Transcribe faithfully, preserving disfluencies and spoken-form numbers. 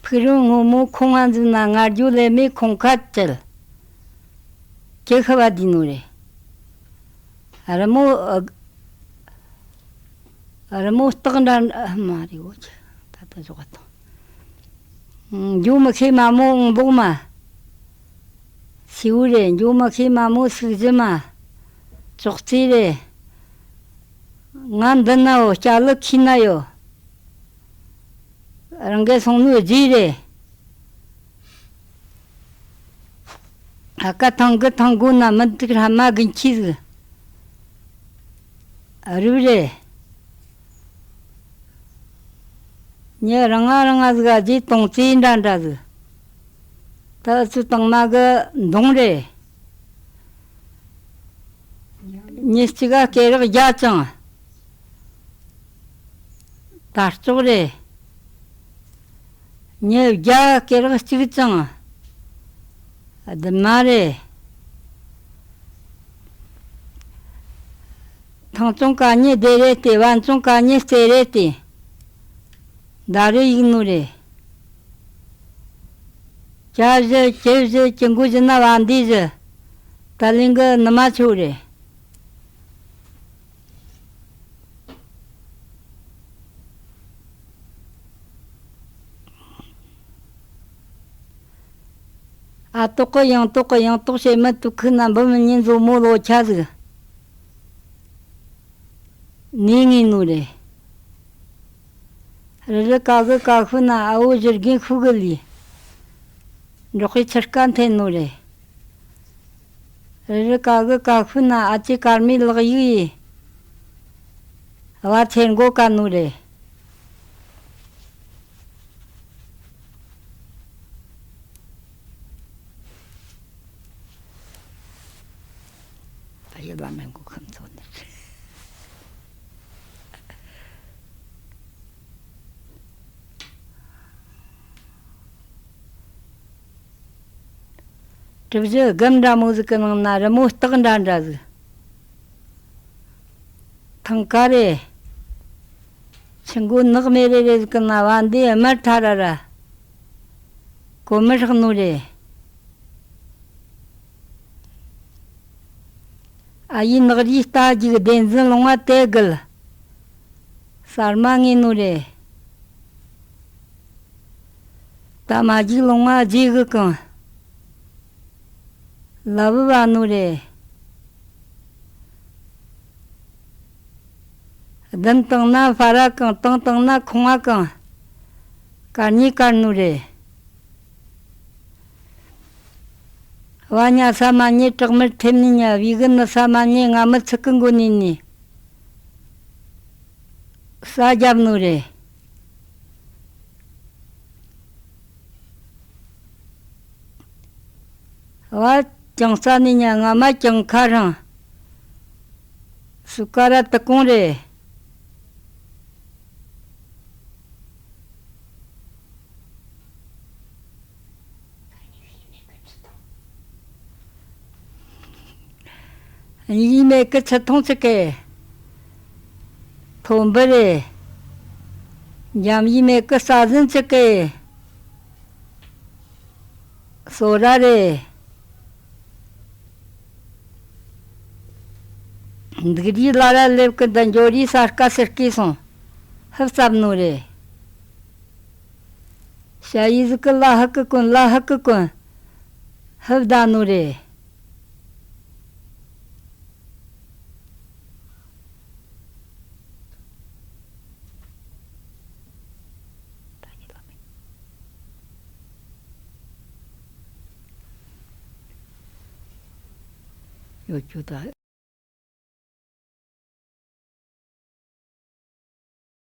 ཕུག་རོན་སྔོན་མོ་ཁོང་ང་འཛུལ་ན། ང་རྒྱུ་ལས་མེད་ཁོང་ཁ་བྲལ། ཁྱེད་ཤི་བ་བསྡུས་ནོ་རེད། རི་མོ་ཨ། རི་མོ་སྟག་འདྲ་མ་རེད་འོ། ད་ད་ཞོག་དང་། འགྱོ་མི་ཤེས་མ་མོ་འོང་འབོག་མ། སེའུ་རེད། འགྱོ་མི་ཤེས་མ་མོ་སུག་བཞི་མ། ཅོག་ཙེ་རེད། ང་འདི་ན་ཡོད། སྐྱ་ལི་ཁྱི་ན་ཡོད། རང་གི་སོང་ནོའི་རྗེས་རེད། ཨ་ཀ་ཐང་གི་ཐང་གོ་ན་མི་འདུག་ར་མ་གི་ཁྱི་ཟིག་རུ་རེད། ཉི་རང་ང་རང་ང་ཟིག་ག་རྗེས་དོང་ཙེ་འདྲ་འདྲ་ཟིག་ད་ཨུ་ཚུགས་དང་མ་གི་མདུང་རེད། ཉི་གཅིག་ག་སྐེ་རགས་བརྒྱ་ཅང་། དར་ལྕོག་རེད། ཉི་བརྒྱ་སྐེ་རགས་གཅིག་ཅང་། བདུན་མ་རེད། ཐང་ཅུང་ཀ་ཉི་སྡེ་རེད་དེ། བན་ཅུང་ཀ་ཉི་རྩེ་རེད་དེ། ཟླ་རེ་ཡིག་ནོ་རེད། ཇ་བཞི་ཇེ་བཞི་ཇེ་མགོ་བཞི་ན་བ་འདི་བཞི། ད་ལིང་གི་ནུ་མ་ཆོ་རེད། ཨ་ཏོག་གི་ཡང་ཏོག་གི་ཡང་ཏོག་བྱེད་མི་ཏུ་ཁུ་ན་འབུམ་གཉིས་མཛོ་མོ་ལོ་ཆ་ཟིག་ནི་ངི་ནོ་རེད། རི་རི་ཀ་གི་ཀ་ཤུ་ན་ཨ་བོ་ཞི་རྒན་ཤུ་གི་ལི། འབྲོག་གི་ཆུར་ཀ་འཐེན་ནོ་རེད། རི་རི་ཀ་གི་ཀ་ཤུ་ན་ཨ་ཅེ་ཀར་མའི་ལག་ཡིག་ཡི། བ་ཚེར་མགོ་ཀ་ནོ་རེད། ད་ཡི་བ་མེན་གོ་ཁམས་ཚོ་ནི། གྲུ་བཞི་སྒམ་འདྲ་མོ་ཟིག་གི་ནང་ན་རི་མོ་སྟག་འདྲ་འདྲ་ཟིག་ཐང་ཀ་རེད། ཆུ་མགོ་ནག་མེ་རེ་རེ་ཟིག་གི་ན་བ་འདི་དམར་ཐ་ར་ར། གོ་མི་ཧྲག་ནོ་རེད། ཨ་ཡི་ནག་རིའི་རྟ་རྒྱུག་བདེན་རྫུན་ལུང་བ་དེ་དགུལ། གསར་མ་ངེས་ནོ་རེད། ད་མ་རྒྱུག་ལུང་བ་རྗེས་གི་གང་། ལ་བུ་བ་ནོ་རེད། བདུན་བཏང་ན་ཕ་ར་གང་། བཏང་བཏང་ན་ཁོང་བ་གང་། དཀར་ཉེ་དཀར་ནོ་རེད། བ་ཉ་ས་མ་ཉེ་བྲག་མར་ཐེམ་ནི་ཉ། བི་གི་ནི་ས་མ་ཉེ་ང་མི་ཚིག་གི་མགོ་ནི་ནི། ས་རྒྱབ་ནོ་རེད། བ་ཅང་ས་ནི་ཉ། ང་མ་ཅང་ཁ་རང་། སུ་ཀ་ར་དུ་གོང་རེད། ཡིན་མེད་ཀི་ཆུ་ཐུང་ཆི་གེ། ཐོ་འབུ་རེད། འཇམ་ཡིན་མེད་ཀི་ས་ཟིན་ཆི་གེ། སོ་ར་རེད། འདུག་རི་ལ་ར་ལེབ་ཀི་འདི་འཇོ་རི་ས་དཀའ་སེར་སྐྱེས་སོང་། ཧབ་ཙབ་ནོ་རེད། ཞ་ཡི་ཟིག་གི་ལ་ཧ་ཀི་ཀུན། ལ་ཧ་ཀི་ཀུན། ཧབ་ད་ནོ་རེད། ཡོད་རྒྱུ་ད་